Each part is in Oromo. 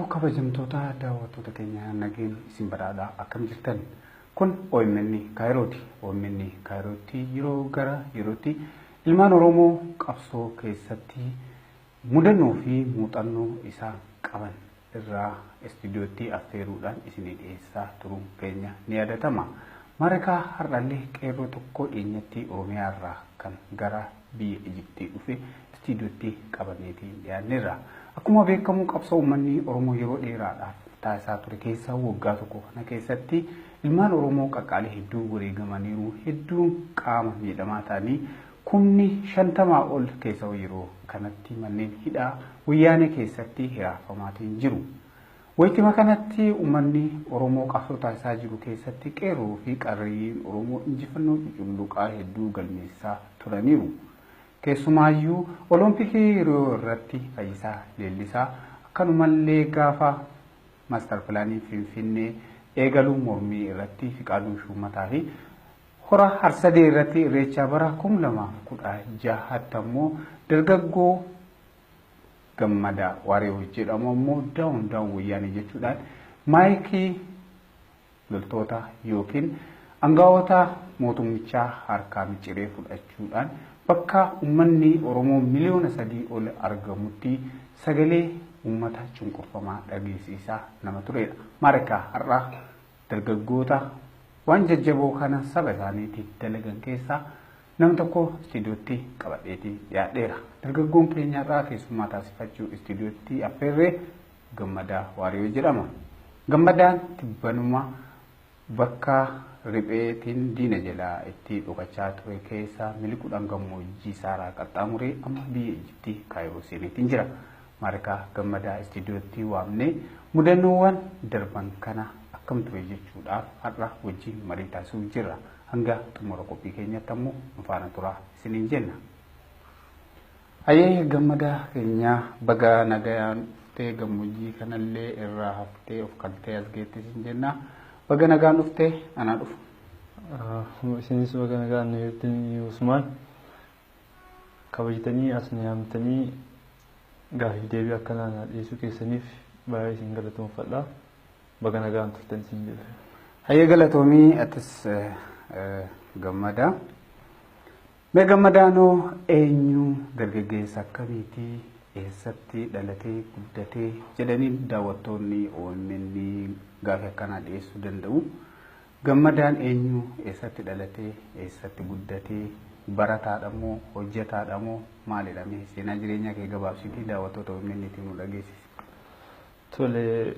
Kabajamtoota daawwattoota keenya, nageen isin badhaadhaa, akkam jirtan? Kun OMN Kaayirooti. OMN Kaayirootti yeroo gara yerootti ilmaan Oromoo qabsoo keessatti mudannoo fi muuxannoo isaan qaban irraa istuudiyootti affeeruudhaan isinii dhiyeessaa turuun keenya ni yaadatama. Marikaa har'allee qeerroo tokko dhiyeenyatti Oromiyaa irraa kan gara biyya Ijiptii dhufe istuudiyootti qabanneetii dhiyaanneerra. Akkuma beekamu, qabsoo uummanni Oromoo yeroo dheeraadhaaf taasisaa ture keessaa waggaa tokko kana keessatti ilmaan Oromoo qaqqaalee hedduu wareegamaniiru, hedduun qaama miidhamaa ta'anii, 50,000 ol keessa yeroo kanatti manneen hidhaa wayyaanee keessatti hiraafamaatiin jiru. Wayitima kanatti uummanni Oromoo qabsoo taasisaa jiru keessatti qeerroo fi qarreeyyiin Oromoo injifannoo cuculluqaa hedduu galmeessaa turaniiru. Keessumaayyuu Olompikii Riyoo irratti Fayyisaa Leellisaa, akkanumallee gaafa master planii Finfinnee eegaluu mormii irratti Fiqaaduu Shuumataa fi Hora Harsadee irratti, Irreechaa bara 2016tti ammoo dargaggoo Gammadaa Waariyoo jedhamu ammoo "Down down Wayyaanee" jechuudhaan maayikii loltoota yookiin aangawoota mootummichaa harkaa micciiree fudhachuudhaan bakka uummanni Oromoo 3 miliyoona ol argamutti sagalee uummata cunqurfamaa dhageessisaa nama turedha. Maarikaa har'a dargaggoota waan jajjaboo kana saba isaaniitiif dalagan keessaa nama tokko istuudiyootti qabadheetii dhiyaadheera. Dargaggoon keenya irraa keessummaa taasifachuu istuudiyootti affeerree Gammadaa Waariyoo jedhama. Gammadaan tibbanuma bakka ripheetiin diina jalaa itti dhokachaa ture keessa miliquudhaan gammoojjii Saaraa qaxxaamuree amma biyya Ijiptii Kaayiroo seeneetiin jira. Maarikaa Gammadaa istuudiyootti waamnee mudannoowwan darban kana akkam ture jechuudhaaf har'a wajjin marii taasisuuf jirra. Hanga xumura qophii keenyatti ammoo nu faana turaa isiniin jenna. Hayyee, Gammadaa keenyaa, baga nagayaan dhuftee, gammoojjii kanallee irraa haftee of kaltee as geette isin jenna. Baga nagaan dhuftee, anaa dhufu. Isinis baga nagaan nu jirtanii. Usmaan, kabajatanii as ni yaamtanii gaaffiif deebii akkanaa na dhiyeessuu keessaniif baay'ee isin galatoomfadha. Baga nagaan turtan isin jedha. Hayyee, galatoomii atis Gammadaa. Mee Gammadaanoo eenyu, dargaggeessa akkamiitii, eessatti dhalatee guddatee jedhanii daawwattoonni OMN gaafii akkanaa dhiyeessuu danda'u. Gammadaan eenyu, eessatti dhalatee, eessatti guddatee, barataadha moo hojjetaadha moo maalidha? Mee seenaa jireenya kee gabaabsitii daawwattoota OMN nu dhageessisi. Tole,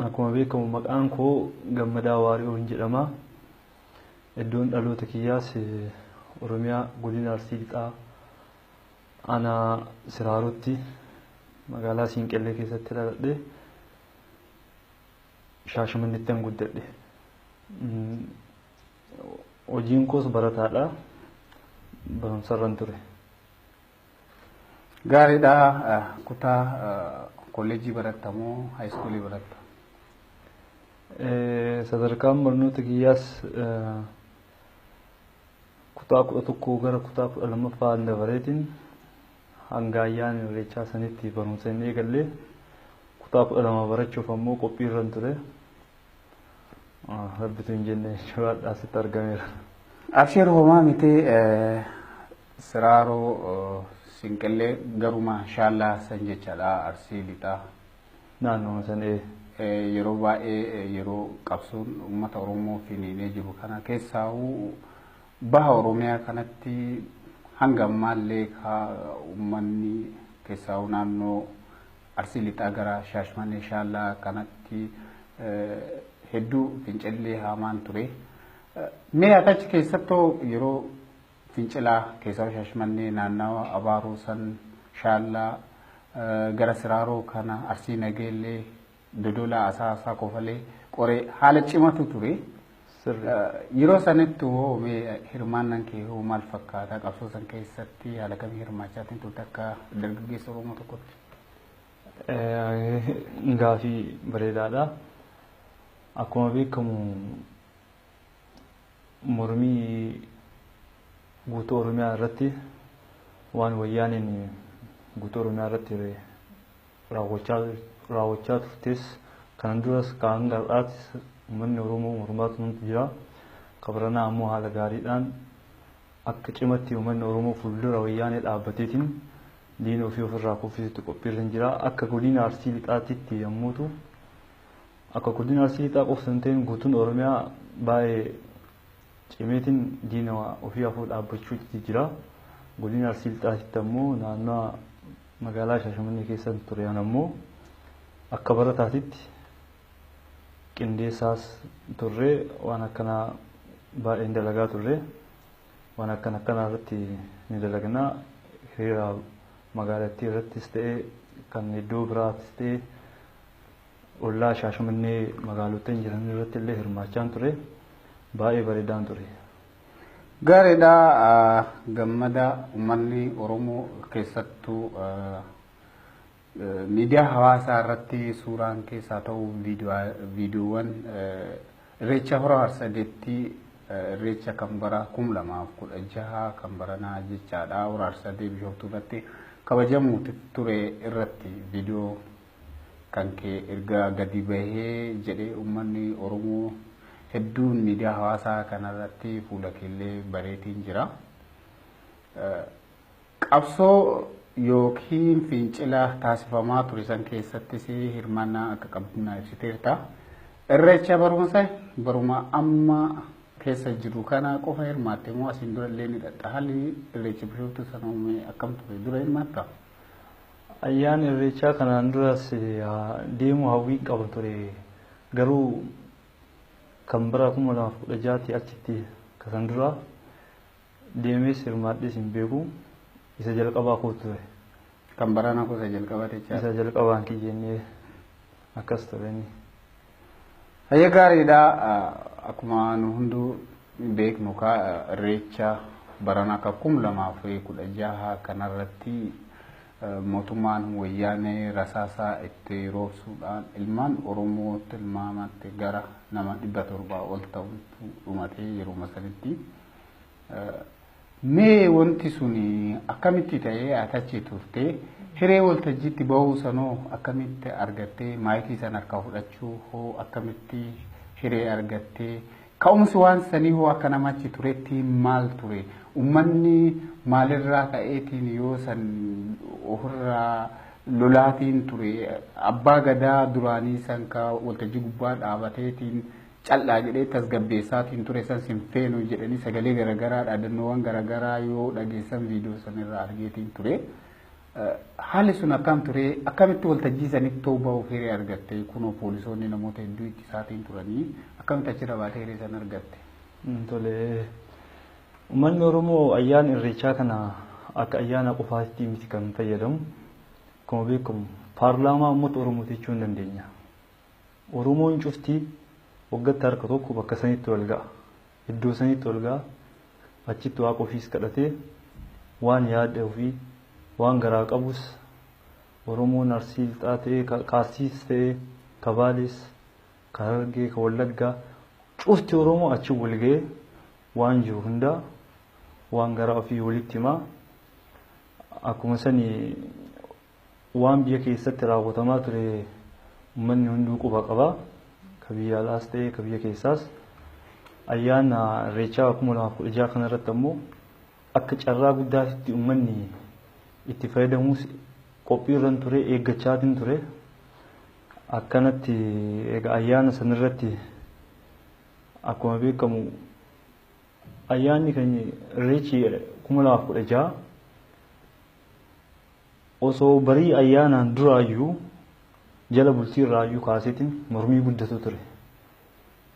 akkuma beekamu maqaan koo Gammadaa Waariyoon jedhama. Iddoon dhaloota kiyyaas Oromiyaa, godina Arsii Lixaa, aanaa Siraarotti, magaalaa Siinqellee keessatti dhaladhe. Shaashamannetti an guddadhe. Hojiin koos barataadha. Barumsarran ture. Gaariidha. Kutaa kolleejjii baratta moo high schoolii baratta? Sadarkaan barnoota kiyyaas kutaa 11 gara kutaa 12ffaa dabareetiin hanga ayyaana Irreechaa sanitti barumsa hin eegalle. Kutaa 12 barachuuf ammoo qophii irran ture. Rabbitu hin jenne jechuudha, asitti argameera. Abshir, homaa miti. Siraaroo Sinqillee garuma Shaallaa san jechaadha, Arsii Lixaa. Naannoo san, ee. Yeroo baay'ee yeroo qabsoon uummata Oromoo finiinee jiru kana keessaa baha Oromiyaa kanatti hanga ammaallee uummanni keessaa naannoo Arsii Lixaa gara Shaashmannee Shaallaa kanatti hedduu fincillee hamaan ture. Mee achi keessattoo yeroo fincilaa keessaa Shaashmannee naannawa Abaaroo san, Shaallaa gara Siraaroo kana, Arsii Nageellee, Dodolaa, Asaasaa, Kofalee, Qoree haala cimatu ture. Yeroo sanitti hoo mee hirmaannaan kee hoo maal fakkaata? Qabsoo san keessatti haala kamii hirmaachaa turte akka dargaggeessa Oromoo tokkotti? Gaafii bareedaadha. Akkuma beekamu mormii guutuu Oromiyaa irratti waan wayyaaniin guutuu Oromiyaa irratti raawwachaa raawwachaa turtes kanan duras kan har'aatis uummanni Oromoo mormaatu jira. Kabaranaa ammoo haala gaariidhaan akka cimatti uummanni Oromoo fuuldura wayyaanee dhaabbateetiin diina ofii ofirraa kuffisutti qophiirra jira. Akka godina Arsii Lixaatitti yommuutu akka godina Arsii Lixaa qofa hin ta'in guutuun Oromiyaa baay'ee cimeetiin diina ofii afur dhaabbachuutti jira. Godina Arsii Lixaatitti ammoo naannoo magaalaa Shaashamannee keessa ture ammoo akka barataatitti qindeessaas turre waan akkanaa baay'een dalagaa turre waan akkana akkanaa irratti ni dalagnaa hiriira magaalattii irrattis ta'ee kan iddoo biraatis ta'ee ollaa Shaashamannee magaalottan jiran irratti illee hirmaachaan ture baay'ee bareedaan ture. Gaariidha gammada uummanni Oromoo keessattuu miidiyaa hawaasaa irratti suuraan keessaa ta'u viidiyoowwan irreecha hora Harsadeetti irreecha kan bara 2016 kan baranaa jechaadha hora Harsadee Bishooftuu irratti kabajamu ture irratti viidiyoo kan kee erga gadi bahee jedhee uummanni Oromoo hedduun miidiyaa hawaasaa kanarratti fuula keellee bareetiin jira. Qabsoo yookiin fincila taasifamaa ture san keessattis hirmaannaa akka qabdu na ibsiteerta. Irreecha barumsa baruma amma keessa jiru kana qofa hirmaatte moo asiin dura illee ni dhaqxa? Haalli irreecha Bishooftuu sana uume akkam ture? Dura hirmaatta? Ayyaana irreechaa kanaan duras deemuu hawwii qaba ture. Garuu kan bara 2016 achitti kasan dura deemees hirmaadhees hin beeku. Isa jalqabaa koo ture. Kan baranaa koo isa jalqabaa jechaadha. Isa jalqabaan kiyyennee akkas ture inni. Hayya gaariidha. Akkuma nu hunduu beeknu irreecha baranaa kan 2016 kanarratti mootummaan wayyaanee rasaasaa itti roobsuudhaan ilmaan Oromoo tilmaamatti gara nama 700 ol ta'utu dhumatee yeroo sanitti. Mee wanti suni akkamitti ta'ee ati achi turte hiree waltajjiitti bahuu sanoo akkamitti argattee maayikii sana harkaa fudhachuu hoo akkamitti hiree argattee ka'umsi waan sanii hoo akka nama achi turetti maal ture uummanni maalirraa ka'eetiin yoo san ofirraa lolaatiin ture abbaa gadaa duraanii san ka waltajjii gubbaa dhaabateetiin callaa jedhee tasgabbeessaatiin ture san sin feenu jedhanii sagalee garaagaraa dhaadannoowwan garaagaraa yoo dhageessan viidiyoo sanirraa argeetiin ture. Haalli sun akkam ture akkamitti waltajjii sanitti ta'uu bahuuf hiree argatte kunoo poolisoonni namoota hedduu itti isaatiin turanii akkamitti achirra baatee hiree san argatte? Tole uummanni Oromoo ayyaana irreechaa kana akka ayyaana qofaatti miti kan fayyadamu. Akkuma beekamu paarlaamaa uummata Oromoo jechuu hin dandeenya. Oromoon cuftii waggaatti harka tokko bakka sanitti wal ga'a. Iddoo sanitti wal ga'a. Achitti waaqa ofiis kadhatee waan yaada ofii waan garaa qabus Oromoon Arsii Lixaa ta'ee, Kaarsiis ta'ee, Kabaalees, Harargee, Wallaggaa cufti Oromoo achi wal ga'ee waan jiru hundaa waan garaa ofii walitti himaa. Akkuma sani waan biyya keessatti raawwatamaa ture uummanni hunduu quba qaba. Ka biyya alaas ta'ee ka biyya keessaas. Ayyaana irreechaa 2016 kanarratti ammoo akka carraa guddaatti uummanni itti fayyadamus qophiirran ture eeggachaatiin ture. Akkanatti egaa ayyaana sanarratti akkuma beekamu ayyaanni kan irreechi 2016 osoo barii ayyaanaan duraayyuu jala bultii irraayyuu kaaseetiin mormii guddatu ture.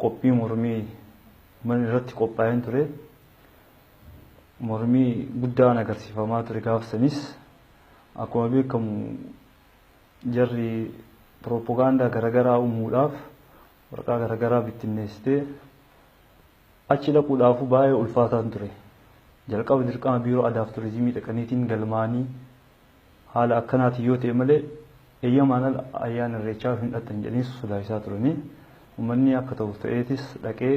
Qophii mormii mana irratti qophaa'een ture. Mormii guddaan agarsiifamaa ture gaafsanis akkuma beekamu jarri piroopagaandaa garaagaraa uumuudhaaf waraqaa garaagaraa bittinneessitee achi dhaquudhaaf baay'ee ulfaataan ture. Jalqaba dirqama biiroo aadaaf turizimii dhaqaniitiin galmaanii haala akkanaatiin yoo ta'e malee eeyyamaan ala ayyaana irreechaa hin dhaqxan jedhanii sodaachisaa turanii uummanni akka ta'u ta'eetis dhaqee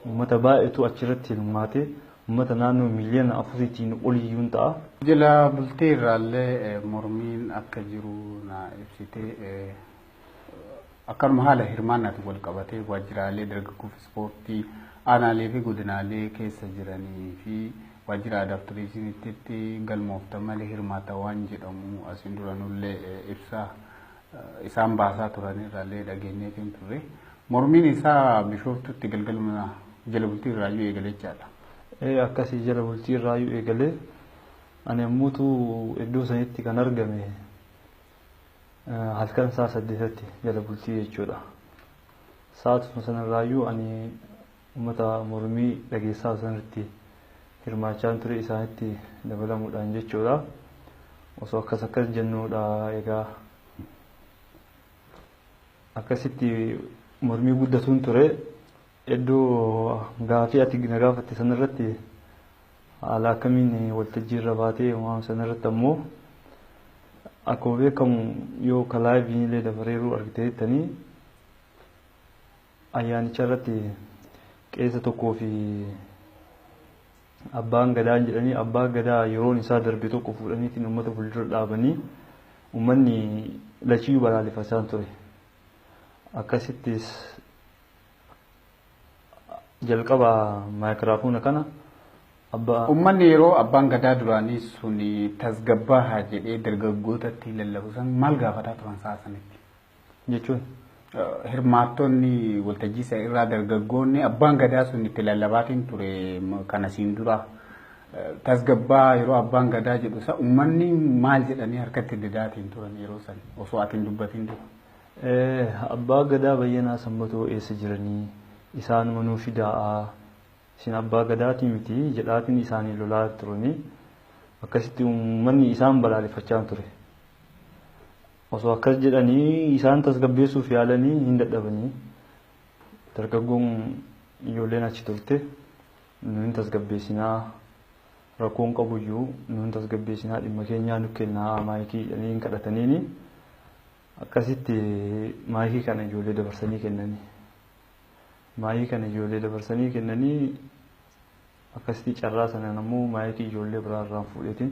uummata baay'eetu achirratti hirmaate uummata naannoo miiliyoona 4tiin oliyyuun ta'a. Jala bultii irraallee mormiin akka jiru na ibsitee Akkanuma haala hirmaannaatiin wal qabatee waajjiraalee dargaggoof ispoortii aanaalee fi godinaalee keessa jiranii fi waajjira aadaa fi turizimiitti galmooftan malee hirmaata waan jedhamu asiin dura nullee ibsa isaan baasaa turan irraallee dhageenyeetiin turre. Mormiin isaa Bishooftutti galgaluma jala bultii irraayyuu eegale jechaadha. Akkasii jala bultii irraayyuu eegalee ani ammuutu iddoo sanitti kan argame halkan sa'a 8tti jala bultii jechuudha. Sa'aatuma sanarraayyuu ani uummata mormii dhageessaa sanarratti hirmaachaa ture isaanitti dabalamuudhaan jechuudha. Osoo akkas akkas jennuudha egaa akkasitti mormii guddatuun ture iddoo gaafii ati na gaafatte sanarratti haala akkamiin waltajjii irra baatee waan sanarratti ammoo akkuma beekamu yoo kalaayiviin illee dabareeruu argitee jettanii ayyaanicha irratti qeessa tokkoo fi abbaan gadaa jedhanii abbaa gadaa yeroon isaa darbe tokko fuudhaniitiin uummata fuuldura dhaabanii uummanni lachiyyuu balaaleffachaa ture. Akkasittis jalqaba maayikiraafoona kana abbaa Uummanni yeroo abbaan gadaa duraanii sun tasgabbaahaa jedhee dargaggootatti lallabu san maal gaafataa turan sa'a sanitti? Jechuun Hirmaattonni waltajjii isa irraa dargaggoonni abbaan gadaa sun itti lallabaatiin ture kana siin dura tasgabbaa yeroo abbaan gadaa jedhu sa uummanni maal jedhanii harkatti didaatiin turan yeroo san osoo ati hin dubbatin dura? Abbaa gadaa Bayyanaa Sanbatoo eessa jiranii isaan manuu fidaa'aa isin abbaa gadaatii miti jedhaatiin isaanii lolaa turanii akkasitti uummanni isaan balaaleffachaa ture. Osoo akkas jedhanii isaan tasgabbeessuuf yaalanii hin dadhabanii dargaggoon ijoolleen achi turte nu hin tasgabbeessinaa rakkoon qabuyyuu nu hin tasgabbeessinaa dhimma keenyaa nu kennaa maayikii jedhanii hin kadhataniini akkasitti maayikii kana ijoollee dabarsanii kennanii. Maayikii kana ijoollee dabarsanii kennanii akkasitti carraa sanaan ammoo maayikii ijoollee biraa irraan fuudheetiin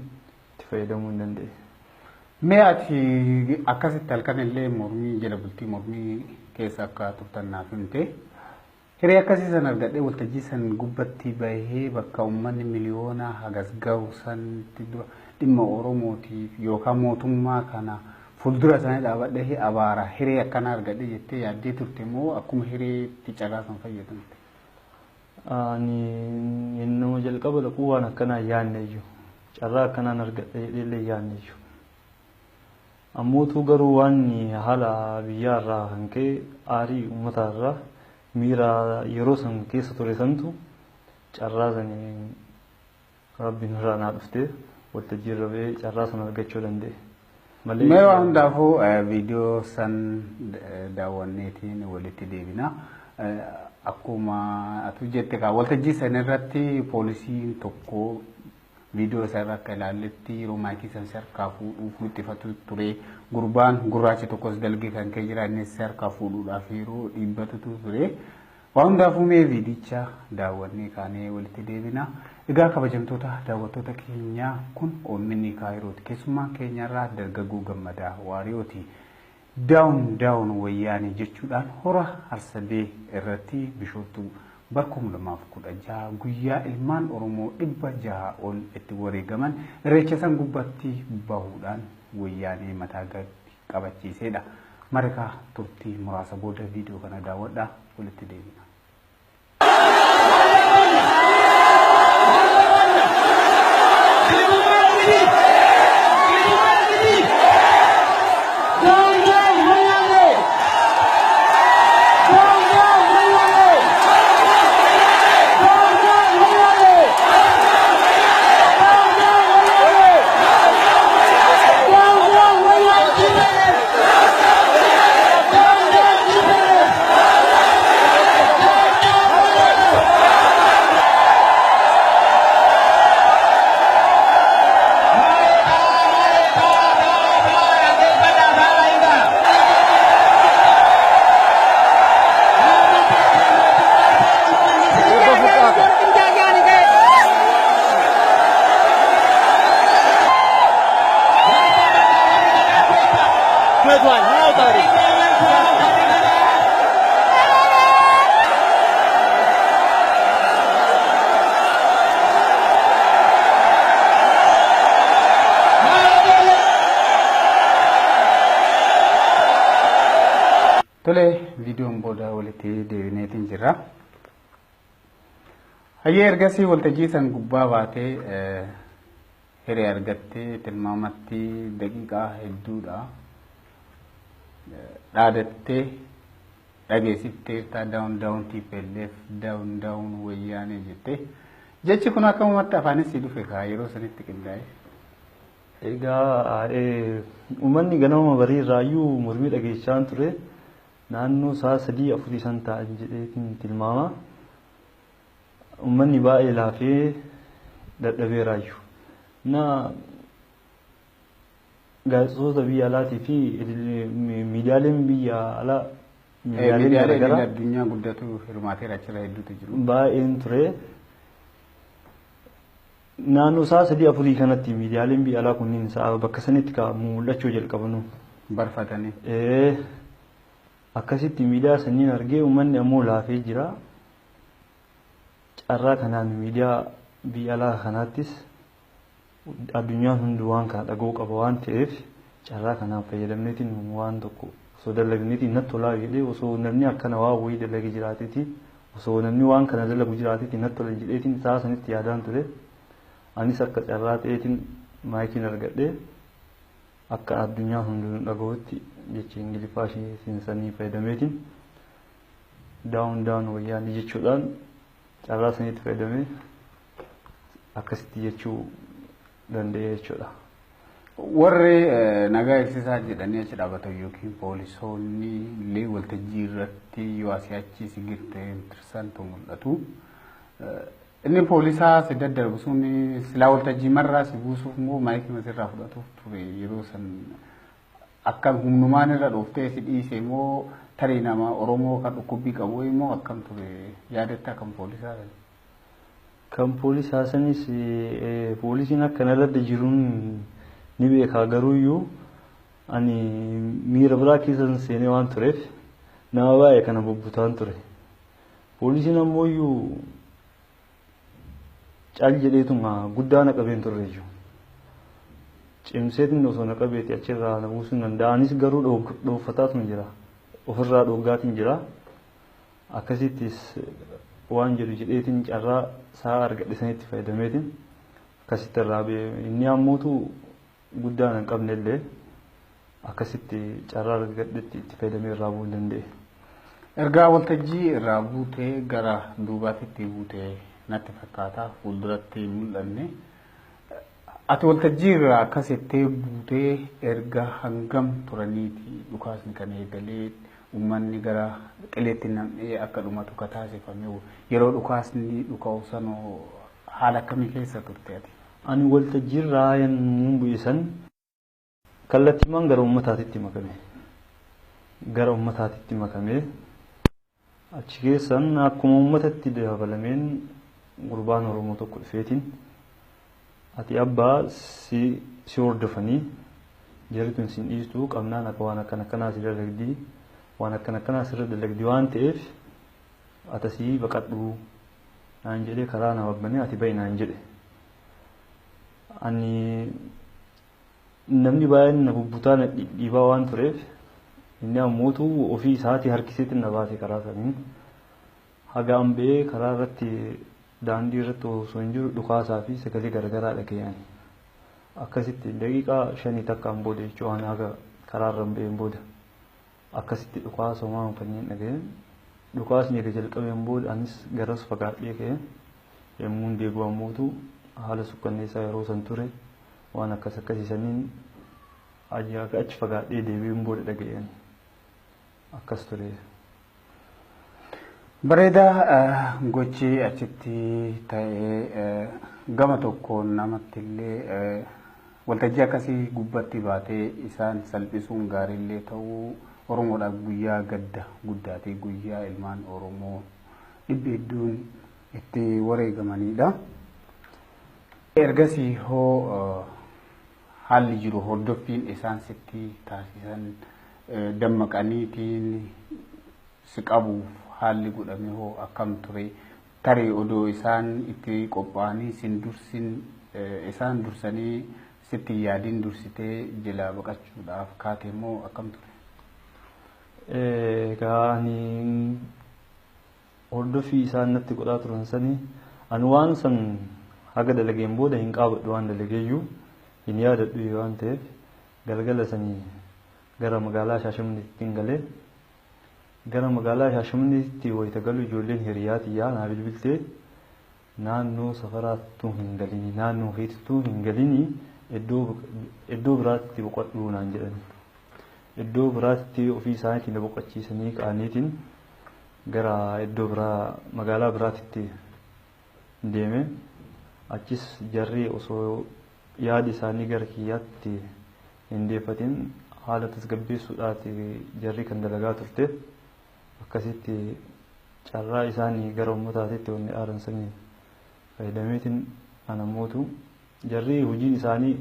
itti fayyadamuu hin danda'e. Mee ati akkasitti halkan illee mormii jala bultii mormii keessa akka turtan naaf himte. Hiree akkasii san argadhee waltajjii san gubbatti bahee bakka uummanni miliyoona hagas gahu sanitti dura dhimma Oromootiif yookaan mootummaa kana fuuldura isaanii dhaabadhee abaara hiree akkanaa argadhee jettee yaaddee turte moo akkuma hireetti carraa san fayyadamte? Ani nama jalqaba dhaquu waan akkanaa yaadne iyyuu carraa akkanaan argadhee illee yaadne iyyuu. Ammootu garuu waan haala biyyaa irraa kan ka'e aarii uummataa irraa miira yeroo san keessa ture santu carraa sanii rabbiin irraa naa dhuftee waltajjii irra ba'ee carraa sana argachuu danda'e. Mee waan hundaafuu viidiyoo san daawwanneetiin walitti deebina. Akkuma atu jette kaa waltajjii san irratti poolisiin tokko viidiyoo isaa irra akka ilaalletti yeroo maayikii san si harkaa fuudhuuf wixxifatu ture. Gurbaan gurraachi tokkos dalgee kan ka'e jira innis si harkaa fuudhuudhaaf yeroo dhiibbatutu ture. Waan hundaafuu mee viidicha daawwannee kaanee walitti deebina. Egaa kabajamtoota daawwattoota keenyaa kun OMN Kaayirooti. Keessummaan keenyarraa dargaggoo Gammadaa Waariyooti. Daawun daawun wayyaanee jechuudhaan hora Harsadee irratti Bishooftuu bara 2016 guyyaa ilmaan Oromoo 600 ol itti wareegaman irreecha san gubbatti bahuudhaan wayyaanee mataa gadi qabachiisedha. Marikaa turtii muraasa booda viidiyoo kana daawwadhaa walitti deebina. Tole, viidiyoon booda walitti deebineetiin jirra. Hayyee, ergasii waltajjii san gubbaa baatee hiree argattee tilmaamatti daqiiqaa hedduudha. Dhaadattee dhageessifteerta, "Down down TPLF, down down Wayyaanee" jettee. Jechi kun akkamumatti afaanis si dhufe kaa yeroo sanitti qindaa'e? Egaa uummanni ganama barii irraayyuu mormii dhageessisaan ture. Naannoo sa'a 3, 4 san ta'an jedheetiin tilmaama. Uummanni baay'ee laafee dadhabeeraayyuu. Na gaazexeessitoota biyya alaatii fi miidiyaaleen biyya alaa miidiyaaleen Miidiyaaleen addunyaa guddatu hirmaateera, achirra hedduutu jiru. Baay'een ture. Naannoo sa'a 3, 4 kanatti miidiyaaleen biyya alaa kunniin sa'a bakka sanitti ka mul'achuu jalqabanu. Barfatanii. Akkasitti miidiyaa sanniin argee, uummanni ammoo laafee jira. Carraa kanaan miidiyaa biyya alaa kanaattis addunyaan hundi waan kana dhaga'uu qaba waan ta'eef, carraa kanaan fayyadamneetiin waan tokko osoo dalagneetiin natti tolaa jedhee, osoo namni akkana waa wayii dalage jiraateeti, osoo namni waan kana dalagu jiraateeti natti tola jedheetiin sa'a sanitti yaadaan ture. Anis akka carraa ta'eetiin maayikiin argadhee akka addunyaan hundinuu dhaga'utti jecha Ingiliffaa ishee seensanii fayyadameetiin "Down down Wayyaanee" jechuudhaan carraa sanitti fayyadamee akkasitti jechuu danda'e jechuudha. Warri nagaa eegsisaa jedhanii achi dhaabatan yookiin poolisoonni illee waltajjii irratti yoo asii achi si tirsantu mul'atu. Inni poolisaa si daddarbu sun silaa waltajjii marraa si buusuuf immoo maayikii sirraa fudhatuuf ture. Yeroo san akkam humnumaan irra dhooftee si dhiise immoo, tarii nama Oromoo kan dhukkubbii qabu immoo akkam ture yaadatta kan poolisaa sana? Kan poolisaa sanis poolisiin akka narra jiruun ni beekaa, garuuyyuu ani miira biraa keessa seenee waan tureef nama baay'ee kana bubbutaan ture. Poolisiin ammoo iyyuu cal jedheetuma guddaa na qabeen turre jechuudha. Cimseetiin osoo na qabeeti achirraa na buusuu danda'a. Anis garuu dhoofataatuma jira. Ofirraa dhoggaatiin jira. Akkasittis waan jedhu jedheetiin carraa sa'a argadhe sanitti fayyadameetiin akkasitti irraa ba'e. Inni ammootu guddaa hin qabne illee akkasitti carraa argadhetti itti fayyadamee irraa bu'uu hin danda'e. Ergaa waltajjii irraa buutee gara duubaatti buutee natti fakkaata, fuulduratti hin mul'anne. Ati waltajjii irraa akkasitti buutee erga hangam turaniiti dhukaasni kan eegalee uummanni gara qileetti nam'ee akka dhumatu ka taasifame? Yeroo dhukaasni dhuka'u sanoo haala akkamii keessa turte ati? Ani waltajjii irraa yommuu bu'e san kallattiimaan gara uummataatitti makame. Gara uummataatitti makame. Achi keessan akkuma uummatatti dabalameen gurbaan Oromoo tokko dhufeetiin, "Ati abbaa si hordofanii jarri tun sin dhiistu, qabnaan akka waan akkana akkanaa si dalagdii, waan akkana akkanaa sirra dalagdii waan ta'eef atasii baqadhu" naan jedhee karaa na babbanee, "Ati ba'i" naan jedhe. Ani namni baay'een na bubbutaa na dhidhiibaa waan tureef, inni ammootu ofii isaatii harkiseetiin na baase karaa saniin. Haga an ba'ee karaa irratti, daandii irratti osoo hin jiru dhukaasaa fi sagalee garaagaraa dhaga'an. Akkasitti daqiiqaa 5 takkaan booda jechuun haga karaa irra ba'een booda akkasitti dhukaasa waan kanneen dhaga'een. Dhukaasni erga jalqabeen booda anis garas fagaadhee ka'e. Yommuu deebi'u ammootu haala sukkanneessaa yeroo san ture waan akkas akkasii saniin achi fagaadhee deebi'uun booda dhaga'een akkas ture. Bareedaa, gochi achitti ta'ee gama tokkoon namatti illee waltajjii akkasii gubbatti baatee isaan salphisuun gaariillee ta'uu, Oromoodhaaf guyyaa gadda guddaati, guyyaa ilmaan Oromoo dhibbi hedduun itti wareegamanidha. Ergasii hoo haalli jiru, hordoffiin isaan sitti taasisan, dammaqaniitiin si qabuuf haalli godhame hoo akkam ture? Tarii odoo isaan itti qophaa'anii sin dursin, isaan dursanii sitti yaadin dursitee jalaa baqachuudhaaf kaate immoo akkam ture? Egaa ani hordofii isaan natti godhaa turan sanii ani waan san haga dalageen booda hin qaabadhu, waan dalageeyyuu hin yaadadhu waan ta'eef galgala sanii gara magaalaa Shaashamneetti hin galee. Gara magaalaa Shaashamneetti wayita galu ijoolleen hiriyaa tiyyaa naa bilbiltee, naannoo safaraattuu hin galini, naannoo keetittuu hin galini, iddoo biraatti boqodhuu naan jedhani. Iddoo biraatti ofii isaaniitiin na boqochiisanii ka'aniitiin gara iddoo biraa magaalaa biraatitti deeme. Achis jarri osoo yaada isaanii gara kiyyaatti hin deeffatin haala tasgabbeessuudhaati jarri kan dalagaa turte. Akkasitti carraa isaanii gara uummataatitti wanni aaran sanii fayyadameetiin anammootu jarri hojiin isaanii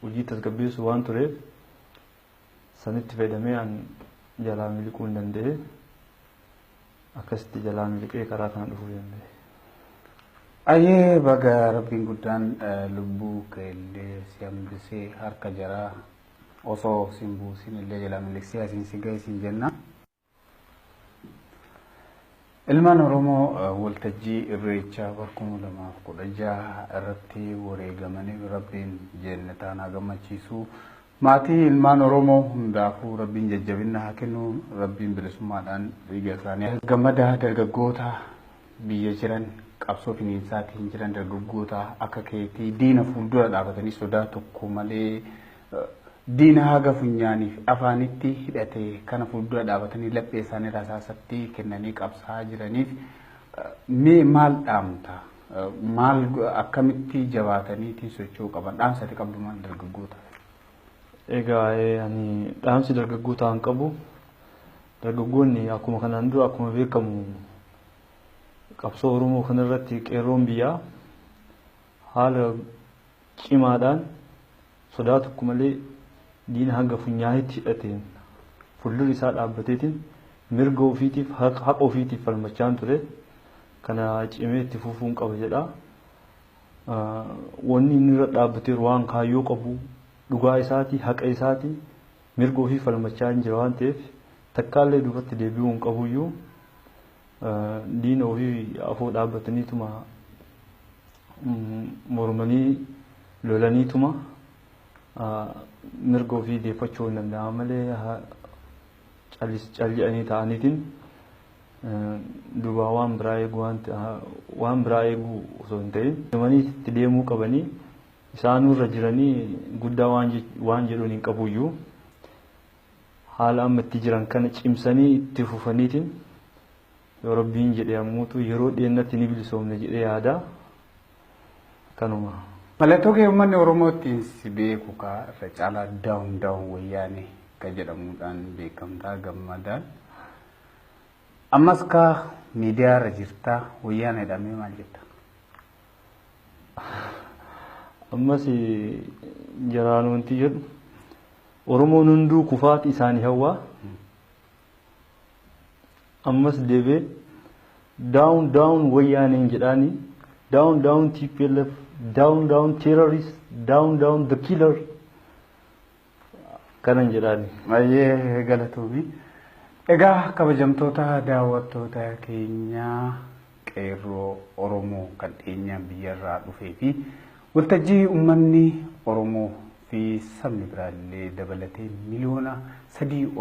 hojii tasgabbeessuu waan tureef sanitti fayyadamee an jalaa miliquu hin danda'e. Akkasitti jalaa miliqee karaa kana dhufuu danda'e. Ayyee, baga rabbiin guddaan lubbuu keellee si hambisee, harka jaraa osoo sin buusin illee jalaa miliqsee asiin si ga'e siin jenna. Ilmaan Oromoo waltajjii Irreechaa bara 2016 irratti wareegamaniif rabbiin jeennataan haa gammachiisu. Maatii ilmaan Oromoo hundaafuu rabbiin jajjabina haa kennu, rabbiin bilisummaadhaan dhiiga isaanii. Gammada, dargaggoota biyya jiran, qabsoo finiinsaatiin jiran, dargaggoota akka keetii diina fuuldura dhaabatanii sodaa tokko malee diina haga funyaaniif afaanitti hidhate kana fuuldura dhaabatanii laphee isaanii rasaasatti kennanii qabsaa jiraniif mee maal dhaamta? Maal akkamitti jabaataniitiin socho'uu qaban? Dhaamsa ati qabdu maal dargaggoota? Egaa ani dhaamsi dargaggootaan qabu, dargaggoonni akkuma kanaan dura akkuma beekamu qabsoo Oromoo kanarratti qeerroon biyyaa haala cimaadhaan sodaa tokko malee diina hanga funyaanitti hidhateen fuuldura isaa dhaabbateetiin mirga ofiitiif haqa ofiitiif falmachaan ture. Kana cimee itti fufuun qaba jedha. Wanni inni irra dhaabbateeru waan kaayyoo qabu, dhugaa isaatii, haqa isaatii, mirga ofii falmachaa hin jira waan ta'eef takkaallee duubatti deebi'uu hin qabuyyuu. Diina ofii afoo dhaabbataniituma mormanii lolaniituma mirga ofii deeffachuu hin danda'ama malee cal jedhanii ta'aniitiin duuba waan biraa eeguu, waan biraa eeguu osoo hin ta'in deemanii itti deemuu qabanii. Isaanurra jiranii guddaa waan jedhuun hin qabuyyuu, haala amma itti jiran kana cimsanii itti fufaniitiin yoo rabbiin jedhe ammuutu yeroo dhiyeennatti ni bilisoomne jedhee yaada, kanuma. Mallattoo kee uummanni Oromoo ittiin si beeku kaa irra caalaa "Down down Wayyaanee" kan jedhamuudhaan beekamtaa Gammadaan. Ammas kaa miidiyaa irra jirtaa, wayyaanee jedhamee maal jetta? Ammas jaraan wanti jedhu, Oromoon hunduu kufaati isaanii hawwaa. Ammas deebee "Down down Wayyaaneen" jedhaanii, "Down down TPLF, down down terrorist, down down the killer" kanan jedhaani. Baay'ee galatoomii. Egaa kabajamtoota daawwattoota keenyaa, qeerroo Oromoo kan dhiyeenyaan biyyarraa dhufee fi waltajjii uummanni Oromoo fi sabni biraallee dabalatee 3 miliyoona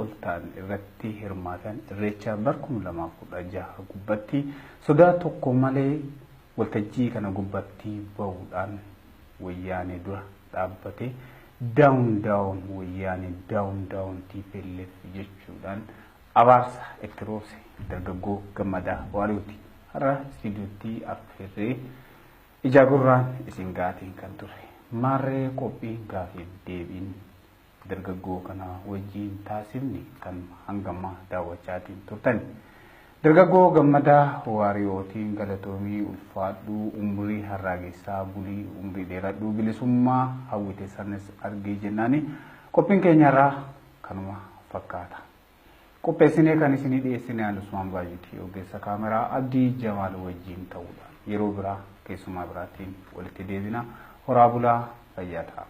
ol ta'an irratti hirmaatan Irreecha bara 2016 gubbatti sodaa tokko malee waltajjii kana gubbatti bahuudhaan wayyaanee dura dhaabbate "Down down Wayyaanee, down down TPLF" jechuudhaan abaarsa itti roobse dargaggoo Gammadaa Waariyooti. Har'a istiidiyootti affeerree ijaa gurraan isin gaatiin kan ture. Maarree qophiin gaafiif deebiin dargaggoo kana wajjin taasifni kan hangammaa daawwachaatiin turtan. Dargaggoo Gammadaa Waariyootiin galatoomii, ulfaadhuu, umrii harraagessaa bulii, umrii dheeradhuu, bilisummaa hawwite sanas argee jennaani qophiin keenyarraa kanuma fakkaata. Qopheessinee kan isinii dhiyeessine ani Usmaan Baay'iti, ogeessa kaameraa Abdii Jamaal wajjin ta'uudha. Yeroo biraa keessumaa biraatiin walitti deebina. Horaa bulaa, fayyaa ta'a.